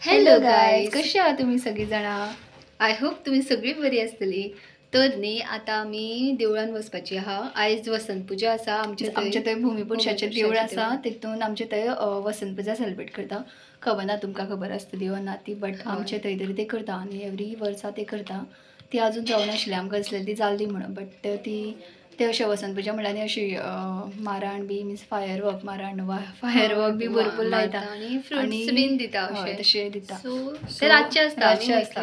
Hello guys, कशे आहा तुमी सगळीं जाणां? I hope तुमी सगळीं बरी आसतली. तर न्ही आतां आमी देवळान वचपाची आहा. आयज वसंत पुजा आसा. आमचे आमचे थंय भुमीपुरुषाचें देवूळ आसा, तितून आमचे थंय वसंत पुजा सेलिब्रेट करता. खबर ना तुमकां खबर आसतली वा ना ती, बट आमचे थंय तरी ते करता आनी एवरी वर्सा ते करता. ती अजून जावनाशिल्ली, आमकां दिसलेली ती जाल्ली म्हणून, बट ती ते अशें वसंत पुजा म्हणल्यार न्ही अशी माराण बी मिन्स फायर वर्क, माराण वा फायर वर्क बी भरपूर लायता आनी फ्रुट्स बीन दिता, अशें तशें दिता. सो ते रातचें आसता, रातचें आसता.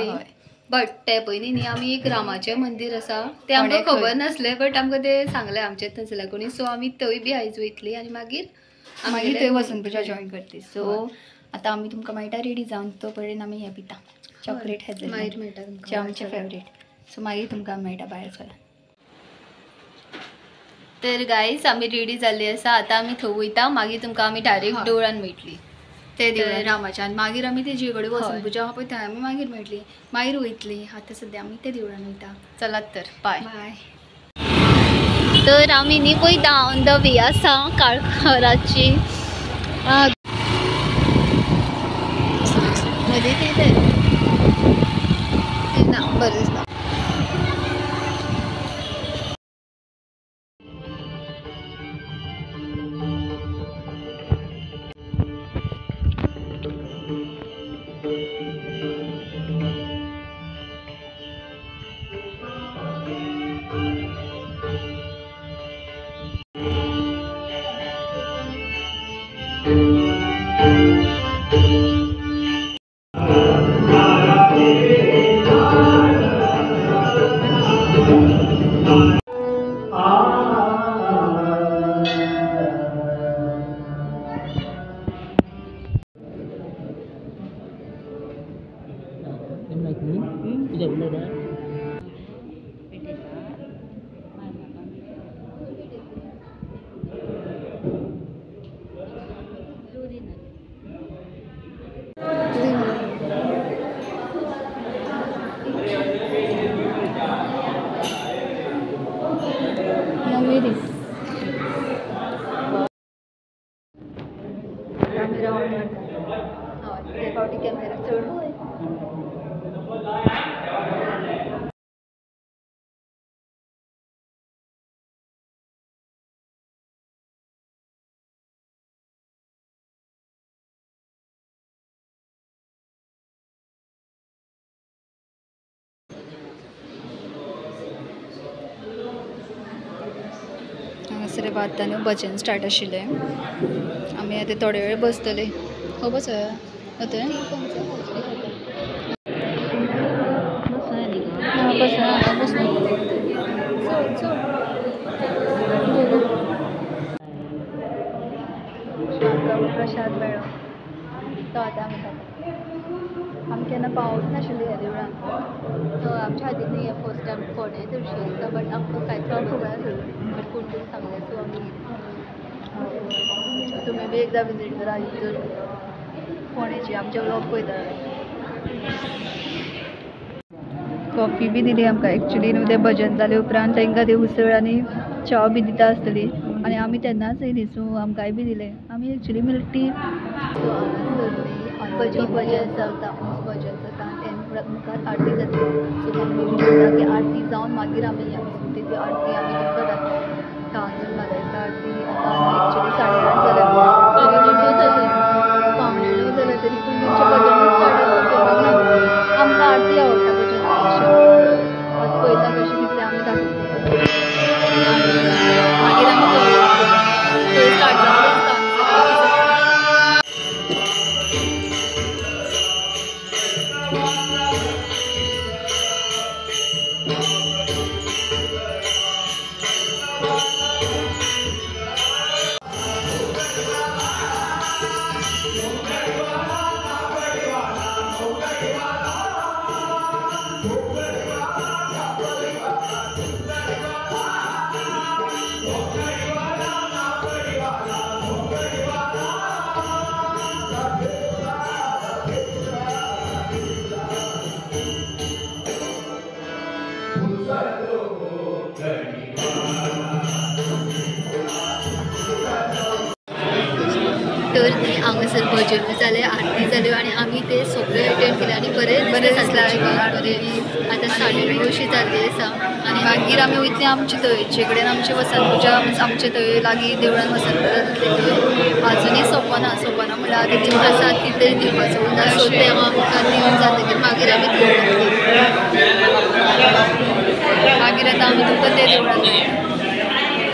बट ते पयलीं न्ही आमी एक रामाचें मंदीर आसा तें आमकां खबर नासलें, बट आमकां तें सांगलें आमचें थंयसरल्या कोणी. सो आमी थंय बी आयज वयतली आनी मागीर मागीर थंय वसंत पुजा जॉयन करतली. सो आतां आमी तुमकां मेळटा रेडी जावन, तो पर्यंत आमी हें पिता चॉकलेट हेजल, मागीर मेळटा जे आमचें फेवरेट. सो मागीर तुमकां मेळटा भायर सर. तर गायज आमी रेडी जाल्ली आसा, आतां आमी थंय वयता, मागीर तुमकां आमी डायरेक्ट देवळान मेळटली. ते देवळान रामाच्या, आनी मागीर आमी तेजे कडेन वसंत पुजा आहा पळय थंय आमी मागीर मेळटली, मागीर वयतली. आतां सद्या आमी ते देवळान वयता. चलात तर बाय बाय. तर आमी न्ही पळयता ऑन the way आसा काळखराची. मदीं ते ना बरें दिसता. कॅमेरा चड हांगासर आतां न्हू भजन स्टार्ट आशिल्लें. आमी आतां थोडे वेळ बसतले. हो बस बस बस प्रसाद मेळ्ळो तो आतां आमी खाता. आमी केन्ना पावूंक नाशिल्ली ह्या देवळान. आमच्या खातीर न्ही हें फर्स्ट टायम फोंडें तशी आसा, बट आमकां कांयच खबर नासलें, बट कोण तरी सांगलें. सो आमी तुमी बी एकदां विजीट करा जर फोंडेची आमचे व्लॉग पळयता. कॉफी बी दिली आमकां. एक्चुली न्हू तें भजन जाले उपरांत तांकां ती उसळ आनी च्या बी दिता आसतली आनी आमी तेन्नाच येयली, सो आमकांय बी दिलें. आमी एक्चुली मिल्क टी. सो हांगासर न्ही भजन चलता, भजन जाता आनी मुखार आरती जाता. सो मम्मी म्हणटा की आरती जावन मागीर आमी या. सो ती आरती आमी तुमकां दाखयता. अजून म्हाका दिसता आरती आतां एक्चुली 8:30 जाल्या, 8:45 जाल्या, तरी पूण तेंचें भजनूच स्टार्ट आसा. आमकां आरती आवडटा भजना पेक्षा. आतां पळयता कशें कितें आमी दाखयता. मागीर आमी थंय स्टार्ट जालें आसता. तर हांगासर भजन जालें, आरती जाल्यो आनी आमी ते सगळे अटेंड केले आनी बरें बरें दिसलें. आरती आतां 9:30 अशी जाल्ली आसा आनी मागीर आमी वयतली आमचे थंयचे कडेन. आमची वसंत पुजा आमचे थंय लागीं देवळान वसंत पुजा जातली थंय आजुनूय सोंपना. सोंपना म्हणल्यार आतां ती प्रसाद कितें तरी दिवपाचो उरला, सो तें आमकां दिवन जातकीर मागीर आमी थंय वतली. मागीर आतां आमी तुमकां ते देवळान मेळया.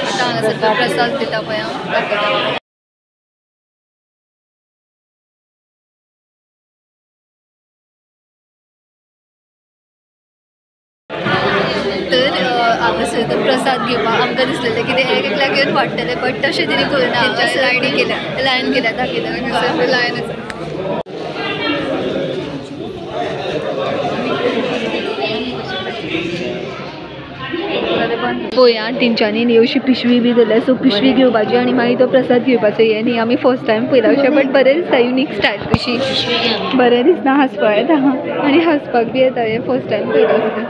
आतां हांगासर प्रसाद दिता पळय हांव दाखयता. तर हांगासर तर प्रसाद घेवपाक आमकां दिसलेलें की ते एक एकल्याक येवन वाडटले, बट तशें तरी करुना. लायनी केल्या, लायन केल्या दाखयता हांगासर लायन आसा. पळया तेंच्यांनी न्ही अशी पिशवी बी धरल्या, सो पिशवी घेवपाची आनी मागीर तो प्रसाद घेवपाचो. हें न्ही आमी फर्स्ट टायम पळयला अशें, बट बरें दिसता, युनीक स्टायल कशी बरें दिसता, हांसपाक येता आनी हांसपाक बी येता. हें फर्स्ट टायम पळयलां आसता.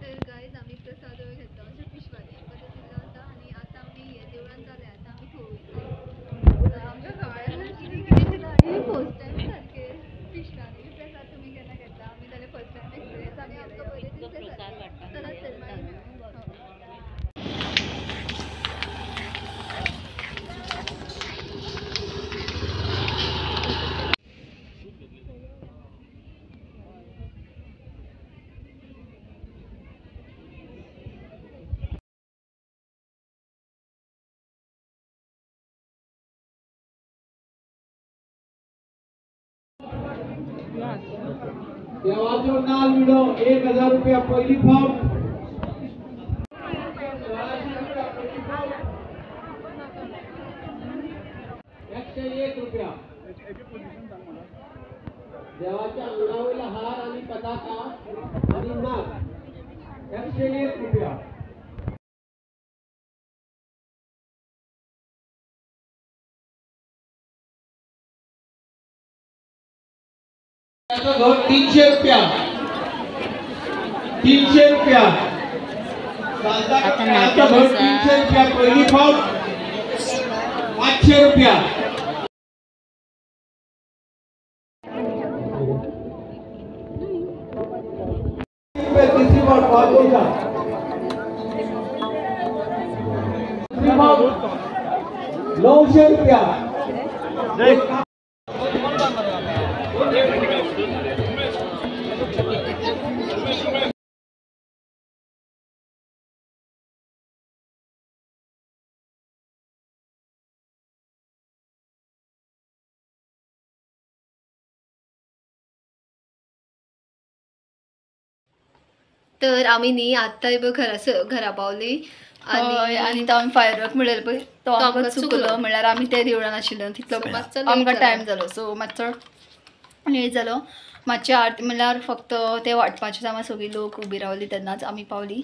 तर गायज आमी प्रसाद घेतलो अशें पिशवानी आमकां तो दिल्लो आसा आनी आतां आमी हे देवळान जाले. आतां आमी थंय वयतले. आमच्या कितें कितें दिलां आनी फर्स्ट टायम सारकें पिशव्यांनी प्रसाद तुमी केन्ना घेतला? आमी जाल्यार फर्स्ट टायम एक्सपिरियन्स आनी आमकां बरें दिसलें. चला तर मागीर मेळया. देवाचो नाल विडो 1000 रुपया पहिली फावट. 101 रुपया. देवाच्या अंगावयला हार आणि पताका आणि नाग 101 रुपया. 300 रुपया. 300 रुपया. 300 रुपया पहिली फावट. 500 रुपया. तिसरी फावट 900 रुपया. तर आमी न्ही आत्तां पळय घरा पावली आनी आनी तो आमी फायरवर्क म्हणलेलो पळय तो आमकां चुकलो. म्हणल्यार आमी त्या देवळान आशिल्लो तितलो आमकां टायम जालो, सो मातसो लेट जालो. मातशें आरती म्हणल्यार फक्त ते वांटपाचे आमी सगळीं लोक उबी रावली तेन्नाच आमी पावली.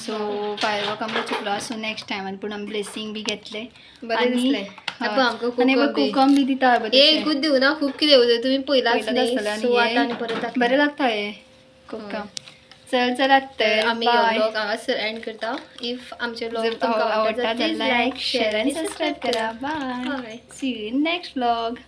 सो फायरवर्क आमकां चुकलो. सो नेक्स्ट टायमान पूण आमी ब्लेसींग बी घेतलें, बरें दिसलें. आनी कोकम बी दिता, एकूच दिवना, खूब कितें तुमी पयलाच आसतलें, बरें लागता हें कोकम. चल चल तर आमी व्लॉग हांगासर एंड करता. If आमचे व्लॉग तुमकां आवडटा जाल्यार लायक, शेअर आनी सबस्क्रायब करा. Bye, see you in next vlog.